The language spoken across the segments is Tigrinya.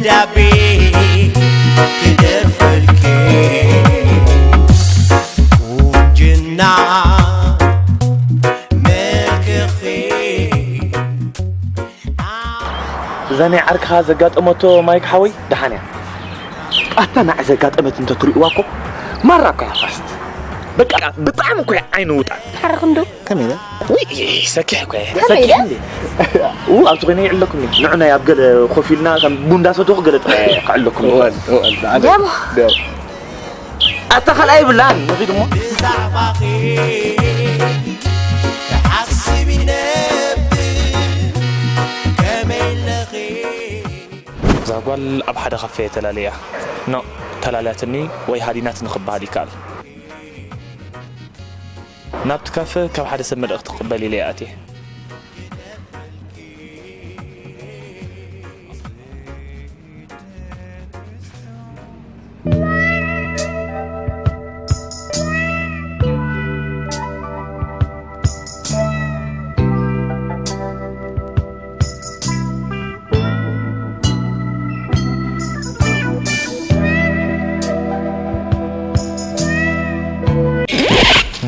ዳቤ ክደርፈልኪ ቁንጅና መልክኺ። እዛ ናይ ዓርክኻ ዘጋጠመቶ ማይክ ሓወይ ደሓን እያ። ኣታ ንዓይ ዘጋጠመት እንተትርእይዋ እኮ ማራ እኮ እያ ፋስት። በቃ ብጣዕሚ እኮ እያ ዓይኒ ውጣ። ተሓረኽም ዶ? ከመይ ኢለ? ውይ ሰኪሕ እኮ እየ። ከመይ ኢለ? ሰኪሕ እንዴ? ው ኣብቲ ኮይነ ይዕለኩም እየ። ንዑ ናይ ኣብ ገለ ኮፍ ኢልና ከም ቡንዳ ሰተኹ ገለ ጥራይ ክዕለኩም እየ። እዋን እዋን ንዓደ ደሞ። ደው ኣታ ካልኣይ ይብላን ንኺድ እሞ ብዛዕባኺ ክሓስብ ይነብር ከመይ ኣለኺ እዛ ጓል ኣብ ሓደ ካፌ ተላልያ ኖ ተላልያትኒ ወይ ሃዲናትኒ ክበሃል ይከኣል። ናብቲ ካፈ ካብ ሓደ ሰብ መልእኽቲ ክቕበል ኢለ ይኣትየ።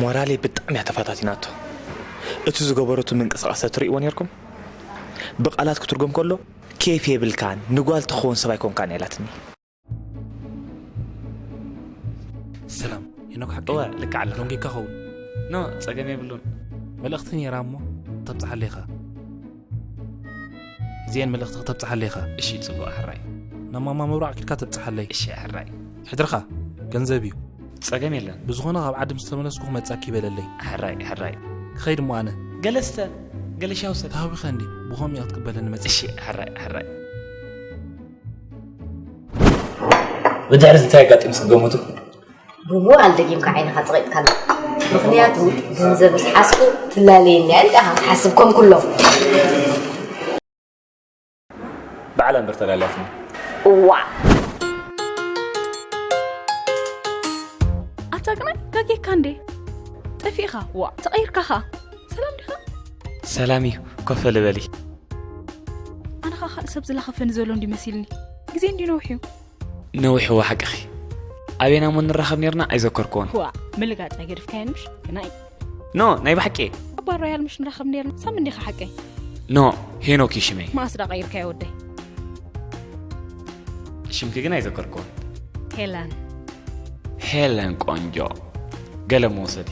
ሞራለይ ብጣዕሚ እያ ተፈታቲናቶ። እቲ ዝገበረቱ ምንቅስቓስ ተትርእይዎ ነይርኩም። ብቓላት ክትርጎም ከሎ ኬፍ የብልካን ንጓል ትኸውን ሰብ ኣይኮንካን እያ ኢላትኒ። ሰላም ሄኖክ ሓቂ እወ ልክዕ ኣለኻ። ደንጊካ ኸውን ኖ ጸገም የብሉን። መልእኽቲ ነይራ እሞ ተብፅሓለይ ኢኻ። እዚአን መልእኽቲ ከተብፅሓለይ ኢኻ። እሺ ጽቡቕ ሕራይ። ናብ ማማ መብራቕ ኪድካ ተብፅሓለይ። እሺ ሕራይ። ሕድርኻ ገንዘብ እዩ። ጸገም የለን። ብዝኾነ ካብ ዓዲ ምስ ተመለስኩ ክመፅኣኪ ይበለለይ። ሕራይ ሕራይ። ክኸይድ እሞ ኣነ ገለስተ ገለሻው ሰብ። ተሃዊኸ እንዲ ብኸምኡ ኢኻ ክትበለኒ መፅእ። እሺ ሕራይ ሕራይ። ብድሕሪት እንታይ ኣጋጢሙ ክትገምቱ? ብሞራል ደጊምካ ዓይንኻ ፀቒጥካኒ። ምኽንያቱ ገንዘብ ምስ ሓዝኩ ትላለየኒ እያ ኢልካ ኢኻ ትሓስብ ከም ኩሎም። በዓል ኣንበር ተላልያትኒ። እዋ ኣታ ግናይ ጋጌካ እንዴ ጠፊእኻ ዋ ተቐይርካ ኸኣ ሰላም ዲኻ? ሰላም እዩ ኮፍ በሊ በሊ። ኣነ ኸኣ ካልእ ሰብ ዝላኸፈኒ ዘሎ እንዲ መሲልኒ ግዜ እንዲ ነዊሕ እዩ። ነዊሕዎ ሓቅኺ። ኣበይና እሞ ንራኸብ ነርና ኣይዘከርክዎን። ዋ ምልጋጽ ኣይገድፍካዮን ምሽ ግናይ። ኖ ናይ ብሓቂ። ኣብ ባር ሮያል ምሽ ንራኸብ ነርና ሳም እንዲኻ ሓቀይ። ኖ ሄኖክ እዩ ሽመይ። መኣስ ዳ ቀይርካዮ ወደይ? ሽምኪ ግን ኣይዘከርክዎን። ሄለን። ሄለን ቆንጆ ገለ መውሰዲ።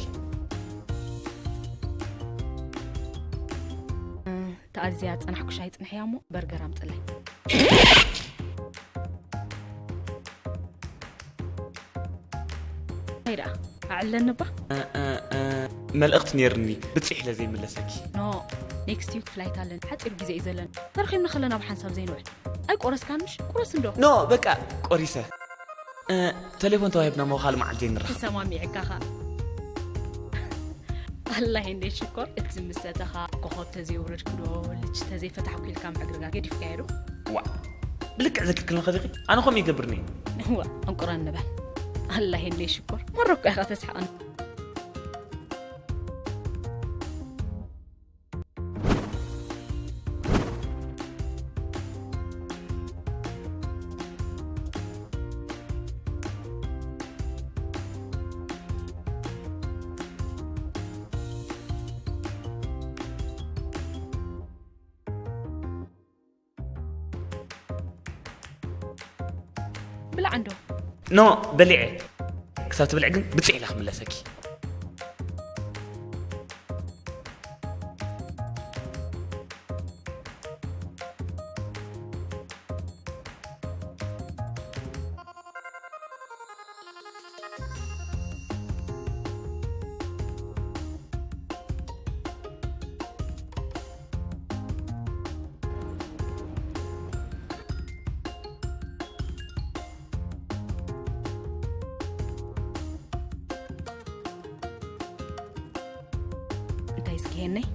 ተኣዝያ ጸናሕኩ ሻይ ጽንሕያ እሞ በርገር ኣምጽለይ። እንታይ ደኣ ኣዕለኒ እባ። መልእኽቲ ነይርኒ ብፅሕ ኢለ ዘይምለሰኪ። ኖ ኔክስት ዊክ ፍላይት ኣለኒ ሓፂር ግዜ እዩ ዘለኒ። ተረኺብና ከለና ብሓንሳብ ዘይንውዕል ኣይቆረስካን ምሽ ቁረስ እንዶ። ኖ በቃ ቆሪሰ። ተሌፎን ተዋሂብና እሞ ካልእ መዓልቲ ንራኸብ። ተሰማሚዕካ ኸ ኣላ ሄንደይ ሽኮር እቲ ምስ ሰተኻ ኮኸብ ተዘይውረድኩ ዶ ልጅ ተዘይፈታሕኩ ኢልካ ምዕግርጋ ገዲፍካዮ ዶ? ዋ ብልክዕ ዘኪርክኒ ከለኺ ኣነ ከምኡ ይገብርኒ። ዋ ዕንቁራን ንበል ኣላ ሄንደይ ሽኮር መረኩ ኢኻ ተስሓቕኒ። ብላዕ እንዶ። ኖ በሊዐ ክሳብ ትብልዕ ግን ብፅሕ ኢላ ክምለሰኪ። እንታይ እስኪ ሄነይ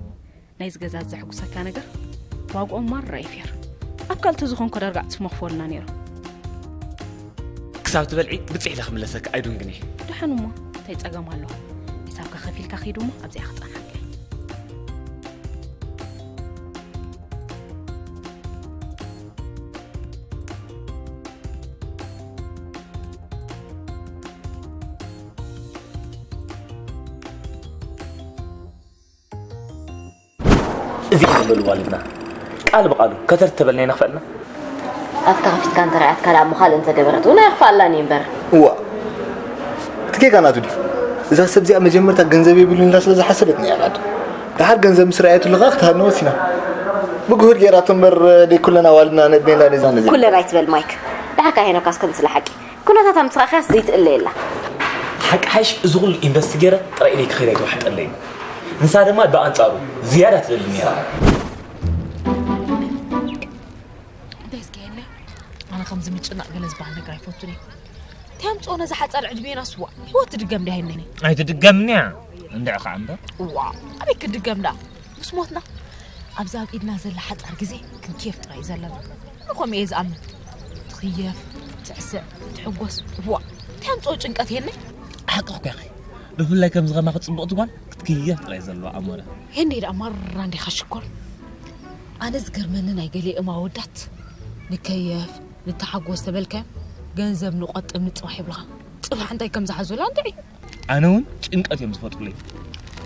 ናይዚ ገዛ ዘሕጉሰካ ነገር ዋግኦም ማራ እዩ ፌር ኣብ ካልእ ተዝኾንኮ ዳርጋ ዕፅፍ መኽፈልና ነይሩ። ክሳብ ትበልዒ ብፅሕ ኢለ ክምለሰኪ ኣይዱን ግን እየ። ደሓን እሞ እንታይ ፀገም ኣለዎ? ሒሳብካ ከፊልካ ኺድ እሞ ኣብዚኣ ክፀንሓካ እየ። እዚ እዩ ንበል ዋልድና ቃል ብቓሉ ከተርተበልና ኢና ክፈልና። ኣፍካ ከፊትካ እንተ ረኣያትካ ደኣ እሞ ካልእ እንተ ገበረት እውን ኣየኽፍኣላን እዩ እምበር። እዋ እቲ ጌጋ ናቱ ድዩ? እዛ ሰብ እዚኣ መጀመርታ ገንዘብ የብሉን ኢላ ስለ ዝሓሰበት እያ ቃዶ። ደሓር ገንዘብ ምስ ረኣየትሉ ኸኣ ክትሃድኖ ወሲና። ብግሁድ ገይራቶ እምበር ደይ ኩለን ኣዋልድና ነድኔላ ነዛ ነዚ። ኩለን ኣይትበል ማይክ። ደሓር ከኣ ሄኖካስ ከምዚ ስለ ሓቂ ኩነታታ ምስ ረኣኻያስ ዘይትእለ የላ። ሓቂ ሓይሽ እዚ ኩሉ ኢንቨስት ገይረ ጥራይ ኢደይ ክኸይድ ኣይተዋሕጠለይን። ንሳ ድማ ብኣንጻሩ ዝያዳ ትደሊ ነይራ። እንታይ እስኪ ሄኒ ኣነ ከምዚ ምጭናቕ ገለ ዝበሃል ነገር ኣይፈቱን እየ እንታይ ኣምፅኦ ነዚ ሓፃር ዕድሜና ስዋ ህይወት ትድገም ዲ ሄኒ ኣይትድገምንያ እንድዒ ከዓ እምበር ዋ ኣበይ ክድገም ዳ ምስ ሞትና ኣብዛ ኣብ ኢድና ዘላ ሓፃር ግዜ ክንክየፍ ጥራይ እዩ ዘለና ኣነ ከምኡ እየ ዝኣምን ትኽየፍ ትዕስዕ ትሕጎስ ዋ እንታይ ኣምፅኦ ጭንቀት ሄኒ ሓቅኽ ኮኺ ብፍላይ ከምዚ ከማኺ ፅቡቕቲ ጓል ክትክየፍ ጥራይ ዘለዋ ኣሞረ ሄኒ ደኣ ማራ እንዲኻ ሽኮር ኣነ ዝገርመኒ ናይ ገሊኦም ኣወዳት ንከየፍ ንተሓጎስ ተበልካዮም ገንዘብ ንቆጥብ ንፅባሕ ይብልኻ ፅባሕ እንታይ ከም ዝሓዙላ እንድዒ ኣነ እውን ጭንቀት እዮም ዝፈጥሩለይ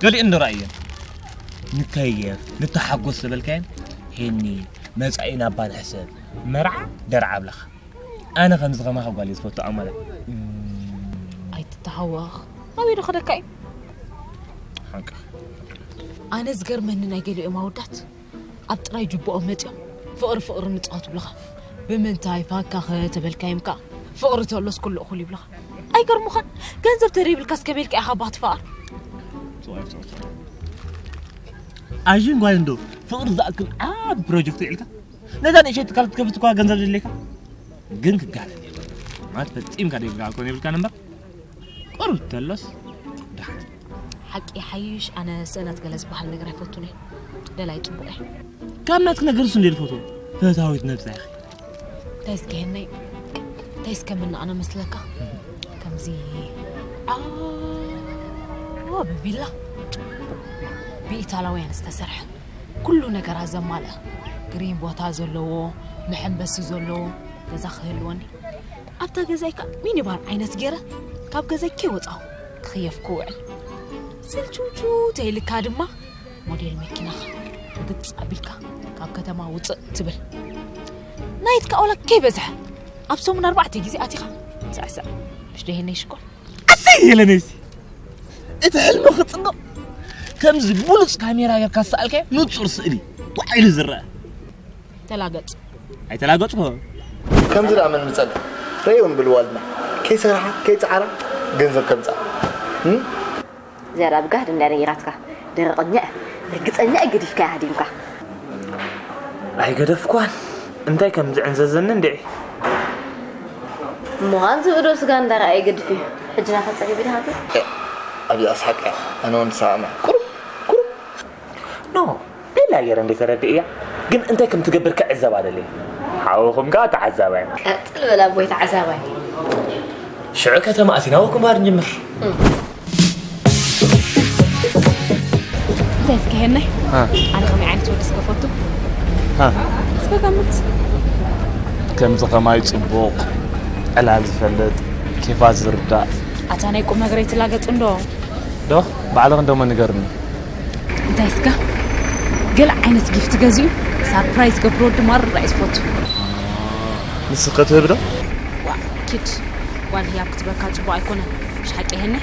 ገሊኡ እንዶ ረኣየን ንከየፍ ንተሓጎስ ተበልካዮም ሄኒ መፃኢ ናባ ንሕሰብ መርዓ ደርዓ ብለኻ ኣነ ከምዚ ከማኻ ጓል እየ ዝፈቱ ኣመላ ኣይትተሃወኽ ኣበይ ዶ ከደካ እዩ ሓንቅኻ ኣነ ዝገርመኒ ናይ ገሊኦም ኣወዳት ኣብ ጥራይ ጅቦኦም መፂኦም ፍቕሪ ፍቕሪ ንፃወት ይብሉኻ ብምንታይ ፋካኸ ተበልካዮም ከዓ ፍቕሪ ተሎስ ኩሉ እኹል ይብሉኻ ኣይገርሙኻን ገንዘብ ተደይብልካስ ከመይ ኢልካ ኢኻ ባትፋር ኣዥን ጓል እንዶ ፍቕሪ ዝኣክል ዓብ ፕሮጀክት ውዒልካ ነዛ ንእሸት ትካል ክትከፍት እኳ ገንዘብ ዘድልየካ ግን ክጋደል ማለት ፈፂምካ ደይብልካ ኮን የብልካን እምበር ቁሩብ ተሎስ ደሓን ሓቂ ሓይሽ ኣነ ስእነት ገለ ዝበሃል ነገር ኣይፈቱን እየ ደላይ ፅቡቕ እየ ካብ ናትክ ነገር እሱ እንደ ዝፈትዎ ፈታዊት ነብሳ ኢኺ እንታይ እስከ ሄነይ እንታይ እስከ ምናቕነ መስለካ ከምዚ ዓዋ ብቪላ ብኢታላውያን ዝተሰርሐ ኩሉ ነገራ ዘማልአ ግሪን ቦታ ዘለዎ መሐንበሲ ዘለዎ ገዛ ክህልወኒ ኣብታ ገዛይ ከኣ ሚኒባን ዓይነት ገይረ ካብ ገዛይ ከይወጻኹ ክኽየፍ ክውዕል ስልችውችው ተይልካ ድማ ሞዴል መኪናኻ ርግጽ ኣቢልካ ካብ ከተማ ውጽእ ትብል ናይትካ ኦላ ከይበዝሐ ኣብ ሰሙን ኣርባዕተ ግዜ ኣቲኻ ስዕስዕ ምሽ ደሄነይ ሽኮር ኣሰይ ሄለነይሲ እቲ ሕልሚ ክፅንቕ ከምዚ ብሉፅ ካሜራ ጌርካ ዝሰኣልካዮ ንፁር ስእሊ ጓዕ ኢሉ ዝረአ ተላገፅ ኣይተላገፅኩ ከምዚ ደኣ መን ምፀልእ ረእየውን ብልዋልና ከይሰራሓ ከይፀዓራ ገንዘብ ከምፃ እዚኣ ደኣ ብጋህዲ እንድያ ነጊራትካ ደረቕኛ እያ ርግፀኛ እያ ገዲፍካያ ሃዲምካ ኣይገደፍኳን እንታይ ከም ዝዕንዘዘኒ እንድዒ እሞ ከኣ ዝብእዶ ስጋ እንዳረኣየ ይገድፍ እዩ ሕጂ ናታ ፀቢቡ ድሃቱ ኣብዚኣ ስሓቅ እያ ኣነ እውን ትሰማዕማ ቁሩብ ቁሩብ ኖ ቤላ ገይረ እንደ ተረድእያ ግን እንታይ ከም ትገብር ክዕዘባ ደልየ ሓውኹም ከዓ ተዓዛባያ ቀፅል በል ኣቦይ ተዓዛባይ ሽዑ ከተማ ኣቲና ወክንባር ንጅምር እንታይ እስከ ሄነይ ኣነ ከመይ ዓይነት ወዲ እስከ ፈቱ እስከ ገምት ከምዚ ከማይ ፅቡቕ ዕላል ዝፈልጥ ኬፋት ዝርዳእ ኣታ ናይ ቁም ነገር ኣይትላገፁ እንዶ ዶ ባዕልኽ እንደሞ ንገርኒ እንታይ እስከ ገለ ዓይነት ጊፍት ገዚኡ ሳርፕራይዝ ገብሮ ወዲ ማራ እዩ ዝፈቱ ንስኺ ትህቢ ዶ ዋ ኪድ ጓል ህያብ ክትበካ ፅቡቅ ኣይኮነን ምሽ ሓቂ ሄነ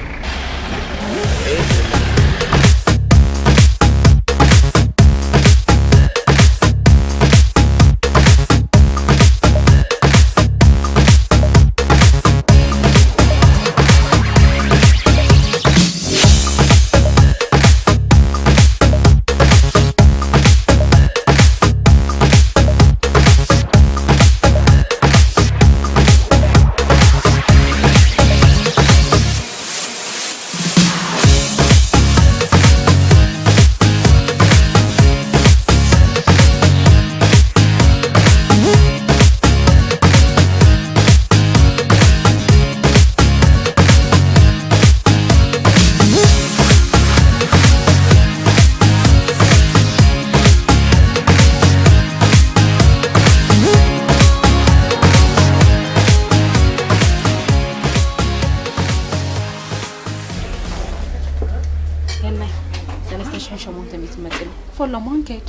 ፈሎ ማን ከይድ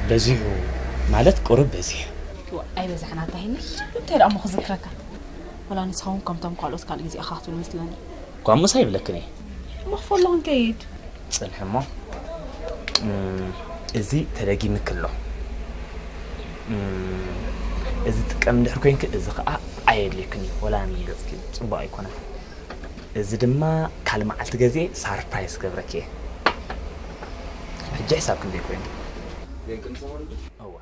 በዚሑ ማለት ቁሩብ በዚሑ። ኣይበዛሕና ኣታሂኒ እንታይ ደኣ እሞ ክዝክረካ ወላ ንስኻ እውን ከምቶም ካልኦት ካልእ ግዜ ኢኻ ክትብል መስለኒ። ኳሙስ ኣይብለክን እየ። እሞ ክፈሎ ክንከይድ። ጽንሒ እሞ እም፣ እዚ ተደጊምክ ኣሎ። እም፣ እዚ ጥቀም እንድሕር ኮይንክ እዚ ከዓ ኣየድልየክን እዩ። ወላ ንገጽኪ ጽቡቕ ኣይኮነን። እዚ ድማ ካልእ መዓልቲ ገዜ ሳርፕራይዝ ክገብረኪ እየ። ሕጂ ሕሳብ ክንደይ ኮይኑ? እወ።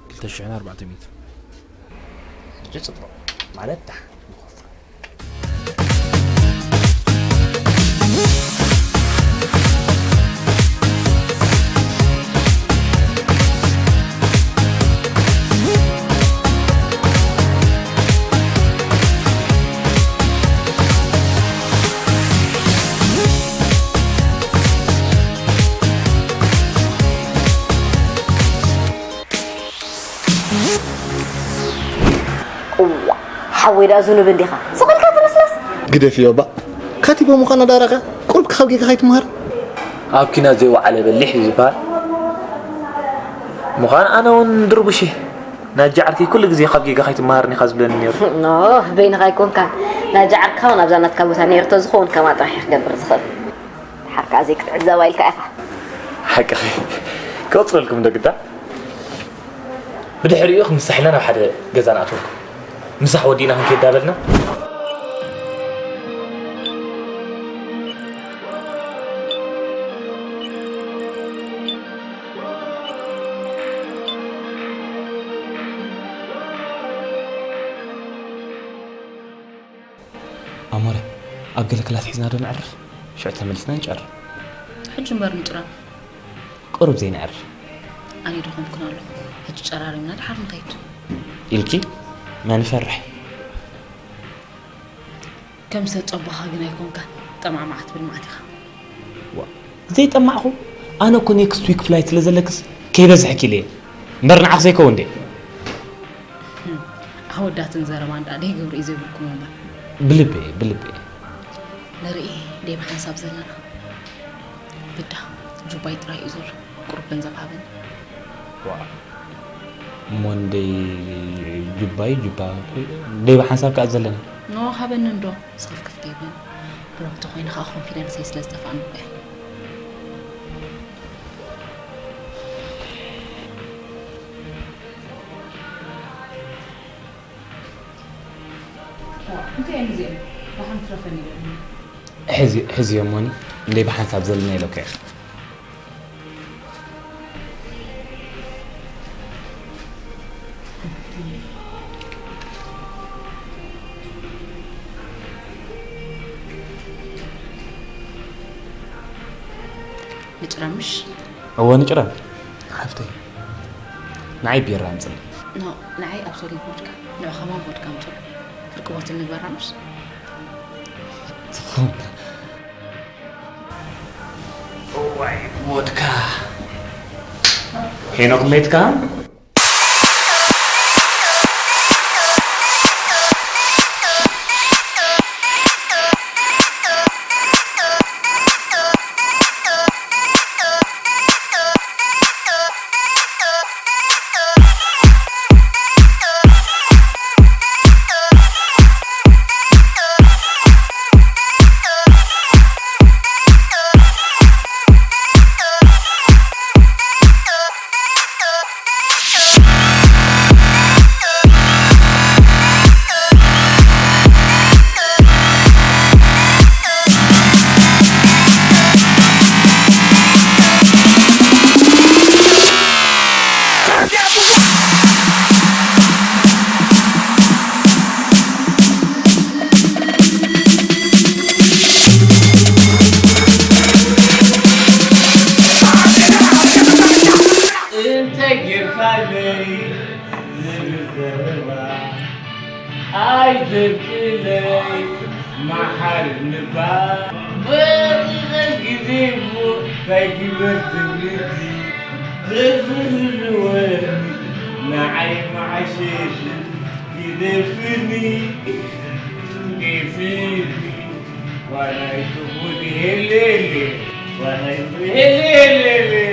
ክልተ ሽሕን ኣርባዕተ ሚእትን። ሕጂ ጽቡቕ ማለት ዳ ንኸፍሎ። እዋ ሓወይ ደኣ ዝኑብ እንዲኻ ስቕ ኢልካ ትነስነስ። ግደፍዮ እባ ካቲቦ ምዃና ዳራኻ ቁሩብ ካብ ጌጋ ከይትምሃር። ኣብ ኲናት ዘይወዓለ በሊሕ እዩ ዝበሃል ምዃን ኣነ እውን ድርቡሽ እየ። ናጃ ዓርከይ ኩሉ ግዜ ካብ ጌጋ ከይትምሃርን ኢኻ ዝብለኒ ነይሩ። ኖ በይንኻ ኣይኮንካን ናጃ ዓርክኻ እውን ኣብዛ ናትካ ቦታ ነይሩ ተዝኸውን ከማ ጥራሕ እየ ክገብር ዝኽእል። ሓርካ ዘይክትዕዘባ ኢልካ ኢኻ። ሓቅኺ ክቕፅለልኩም ዶ ግዳ? ብድሕሪኡ ክምሳሕ ኢልና ናብ ሓደ ገዛ ንኣትወኩም። ምሳሕ ወዲእና ክንከይድ ዳበልና። ኣሞረ ኣብ ገለ ክላስ ሒዝና ዶ ነዕርፍ? ሽዑ ተመሊስና ንጨርም። ሕጂ እምበር ንጭረም። ቁሩብ ዘይነዕርፍ። ኣነ ደኸምኩን ኣለኹ። ሕጂ ጨራሪምና ደሓር ንኸይድ። ኢልኪ? መን ይፈርሕ? ከም ሰብ ጸባኻ ግን ኣይኮንካን። ጠማዕማዕ ትብል መዓት ኢኻ። ዘይጠማዕኹ ኣነ እኮ ኔክስት ዊክ ፍላይት ስለ ዘለክስ ከይበዝሐኪ ኢለ እየ እምበር ንዓኽ ዘይከውን ድየ ኣወዳትን ዘረባን ደኣ ደይገብሩ እዩ ዘይብልኩም እምበር ብልበየ ብልበየ ንርኢ ደይ ብሓንሳብ ዘለና ብዳ ጁባይ ጥራይ እዩ ዘሎ ቁሩብ ገንዘብ ሃበኒ እሞ ንደይ ጁባይ ጁባ ደይ ብሓንሳብ ከኣ ዘለና ኖ ሃበኒ እንዶ ስኽፍክፍ ደይብለኒ ብሎክ ተኾይኑ ከኣ ኮንፊደንሰይ ስለ ዝጠፍኣኒ እኮ እየ ሕዝዮ እሞኒ እንደይ ብሓንሳብ ዘለና ኢለካ ኢኻ ንጭረምሽ እወ ንጭረም ሓፍተይ ንዓይ ቢራ ኣምፅለይ ኖ ንዓይ ኣብሶሊት ቮድካ ንዑ ከማን ቮድካ ኣምፅሉ ፍርቂ ቦትል ንግበራ ምሽ ትኾን እዋይ ሞትካ ሄኖክ ሜትካ እንታይ ጌርካለይ ዝብል ዘረባ ኣይዘብጥለይ መሓር ምባል በዚዘ ግዜ እሞ እንታይ ግበር ትብልቲ ተዝህልወኒ ንዓይ መዓሸሽ ግደፍኒ Fili, wana itubudi helele, wana itubudi helele.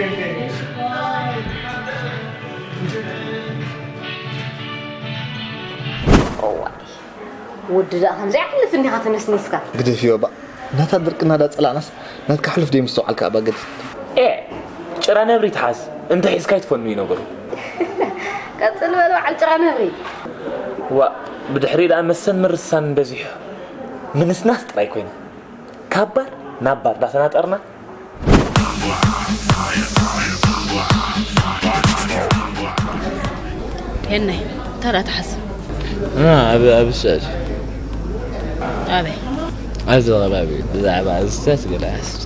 እዋይ፣ ወዲ ደኣ ከምዚ ዓይነት እንዲኻ ተነስኒስካ። ግደፍዮ እባ። ናታ ድርቅና ዳ ጸላእናስ ናትካ ሕሉፍ ደይ ምስተውዓልካ እባ ገድል። ኤ፣ ጭራ ነብሪ ትሓዝ፣ እንተ ሒዝካ ኣይትፈኑ እዩ ነገሩ። ቀጽል በል በዓል ጭራ ነብሪ። ዋ፣ ብድሕሪ ደኣ መሰን ምርሳን በዚሑ። ምንስናስ ጥራይ ኮይና። ካብ ባር ናብ ባር ዳተናጠርና። ሄናይ፣ ተራ ትሓስብ። ና፣ ኣብ፣ ኣብ ስዕድ። ኣበይ? ኣብዚ ከባቢ ብዛዕባ ኣዝታት ገለ ሓስብ።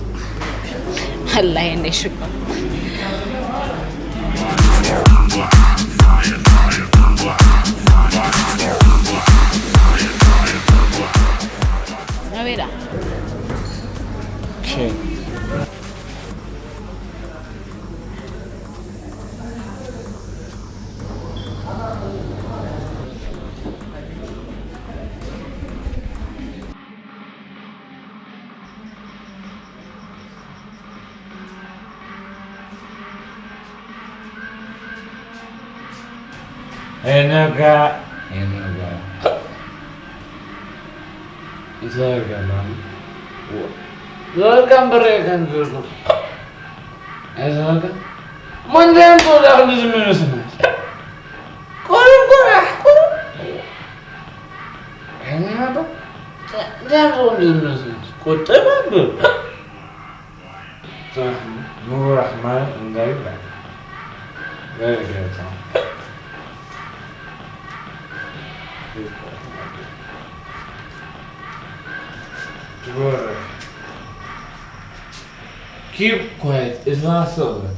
ኣላ ሄናይ ሽኮር። ኣበይ ደኣ? ሸይ። ኤነጋ፣ ኤነጋ። ይዘርጋ ማም። ይዘርጋ እምበር የከን ዝርጉ። ኣይዘርጋ። መንደን ተወዳ ክንዲ ዝምንስነት። ቁሩብ ቁራሕ፣ ቁሩብ። ቁጠባ። ምጉራሕ ማለት እንታይ ይበሃል? በረከት። ትጎርሕ። Keep quiet. It's not so bad.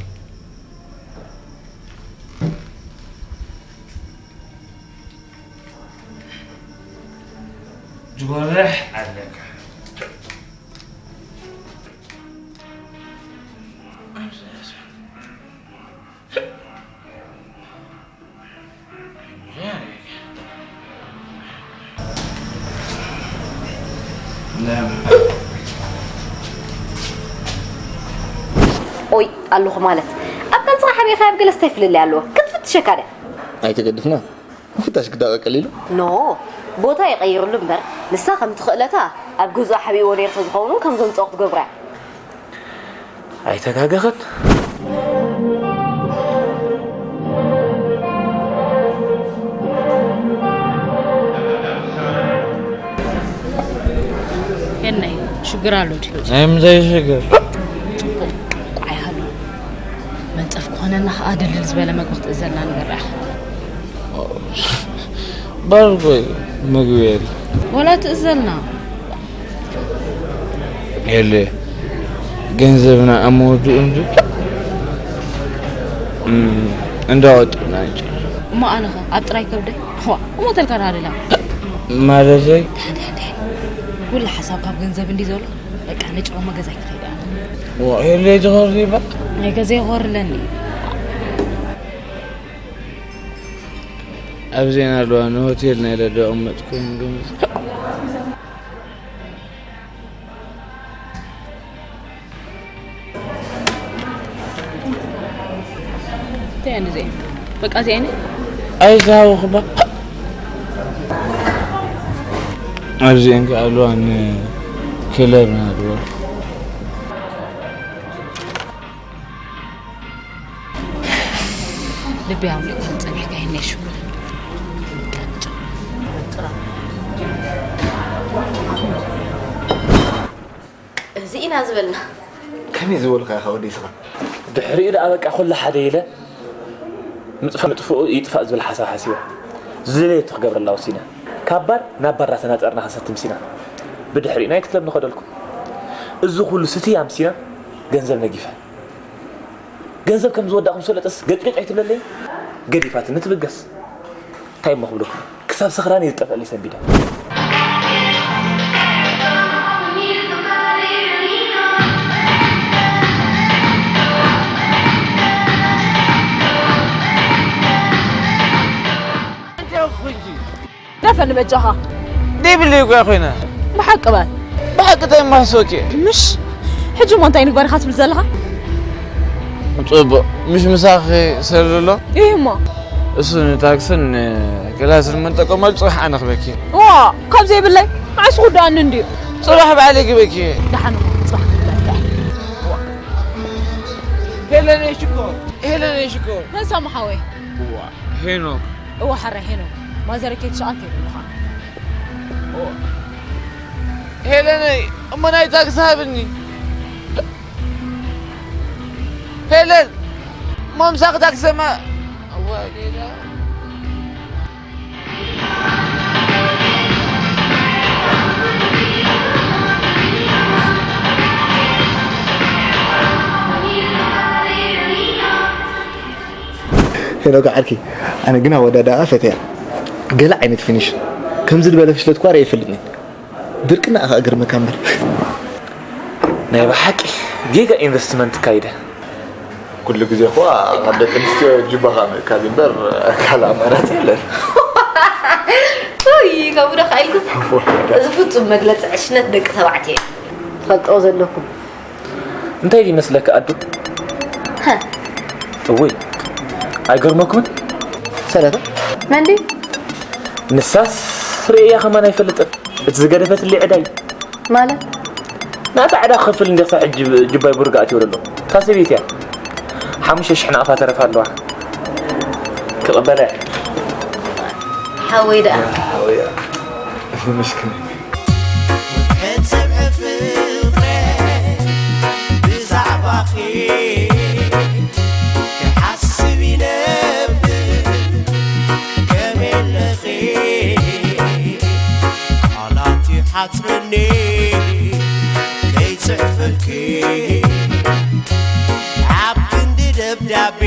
ትጎርሕ ኣለካ። ኦይ ኣለኹ ማለት ኣብ ቀልጽኻ ሓቢእኻ ኣብ ገለስታይ ፍልልይ ኣለዎ ክትፍትሸካ ድያ? ኣይተገድፍና። ምፍታሽ ግዳ ቀቀሊሉ። ኖ፣ ቦታ ይቐይርሉ እምበር፣ ንሳ ከምቲ ክእለታ ኣብ ገዝኡ ሓቢእዎ ነይሩ ተዝኸውን እውን ከም ዘምጽኦ ክትገብራ እያ። ኣይተጋገኽን። የናይ ሽግር ኣሎ ድዩ? ናይ ምንታይ ሽግር? ቋይ ሃሎ። መንጸፍ ክኾነና ኸኣ ድልል ዝበለ መግቢ ክትእዘልና ንገርያ። ባርጎ መግቢ የለ። ወላ ትእዘልና። የለ። ገንዘብና ኣብ መወድኡ እንዱ፣ እም፣ እንዳወጡና እንጂ። እሞ ኣነኸ ኣብ ጥራይ ከብደይ? ዋ፣ እሞ ተልካ ዳድላ። ማለተይ? ዳሕዳሕ፣ ዳሕዳሕ። ኩሉ ሓሳብ ካብ ገንዘብ እንዲ ዘሎ፣ በቃ፣ ንጭሮሞ ገዛ ይክኸይድ ኣነ። ዋ፣ የለ፣ ይትኸሪ በቃ። ናይ ገዛ ይኸርለኒ። ኣብ ዜና ኣለዋ፣ ንሆቴል ናይ ለደ ቕመጥ ኮይኑ ገምዝ። እንታይ እየን እዚአን? በቃ እዚአን? ኣይዛወኹ በቃ። ኣብዚአን ከ ኣለዋ፣ ንክለብና ኣለዋ። ልቢ ኣውሊዕካ ጸኒሕካ ይህነይ ሽኮር። እዚ ኢና ዝበልና። ከመይ ዝበልካ ኢኻ ወደይ ስኻ? ድሕሪኡ ደኣ በቃ ኩሉ ሓደ ኢለ ምጥፋእ ምጥፍኡ ይጥፋእ ዝብል ሓሳብ ሓሲበ ዝደለየቶ ክገብረላ ወሲነ። ካብ ባር ናብ ባር እናተናጠርና ክንሰቲ ምሲና። ብድሕሪኡ ናይት ክለብ ንኸደልኩም። እዚ ኩሉ ስትይ ኣምሲና ገንዘብ ነጊፈ። ገንዘብ ከም ዝወዳእኩም ዝፈለጠስ ገጭገጭ ኣይትብለለይ። ገዲፋትኒ ትብገስ። እንታይ እሞ ክብለኩም? ክሳብ ስኽራን እየ ዝጠፍአለይ ሰንቢደ። ደፈን በጃኻ። ደይብለይ እኳ ኮይነ። ብሓቂ በል። ብሓቂ እንታይ ማሶኪ? ምሽ? ሕጂ እሞ እንታይ ንግበር ኢኻ ትብል ዘለኻ? ጽቡቕ። ምሽ ምሳኺ ሰር ዘሎ? እዩ እሞ። እሱ ንታክስን ንክላስን ምን ጠቀማሉ ጽባሕ ኣነ ክበኪ። ዋ፣ ካብ ዘይብለይ መዓስ ክወድኣኒ እንድዩ? ጽባሕ ባዕለይ ክበኪ። ደሓን እሞ፣ ጽባሕ ክብለካ። ሄለነይ ሽኮር፣ ሄለነይ ሽኮር። መን ሳሙ ሓወይ? ዋ፣ ሄኖክ። እዋ፣ ሓራይ ሄኖክ። ማዘረይ ከይትሸቐል ከይብሉኻ። ሄለነይ፣ እሞ ናይ ታክሲ ሃብኒ። ሄለን፣ እሞ ምሳኺ ታክሲ ሰማ-፣ እዋ፣ ሌላ። ሄኖክ ዓርኪ፣ ኣነ ግን ኣወዳድኣ ፈትያ። ገለ ዓይነት ፊኒሽ። ከምዚ ዝበለ ፍሽለት እኳ ርእየ ኣይፈልጥን። ድርቅና ኢኻ እግርመካ እምበር። ናይ ብሓቂ ጌጋ ኢንቨስትመንት ካይደ። ኩሉ ግዜ እኳ ካብ ደቂ ኣንስትዮ ጅባኻ ምእካብ እምበር ካልእ ኣማራጺ የለን። ውይ፣ ከምኡ ዶ ኢልኩም? እዚ ፍጹም መግለጺ ዕሽነት ደቂ ተባዕትዮ እዩ። ትፈልጥዎ ዘለኩም። እንታይ ይመስለካ ኣዱ? ሃ። እውይ፣ ኣይገርመኩምን? ሰለተ መንዲ ንሳስ ርእያ ከማን ኣይፈልጥን። እቲ ዝገደፈትለይ ዕዳይ ማለት ናታ ዕዳ ክኸፍል እንደ ክሳብ ሕጂ ጅባይ ብርጋ ኣትዮ ዘሎ። እታ ሰበይቲ እያ። ሓሙሽተ ሽሕ ናቕፋ ተረፋ ኣለዋ። ክቕበላ እየ። ሓወይ ደኣ ምስኪን። ሕጽብ ፍቕረ ብዛዕባኺ ክሓስብ ይነብር ከመይ ኣለኺ ቃላት ይሓጽረኒ ከይጽሕፈልኪ ኣብ ክንዲ ደብዳቤ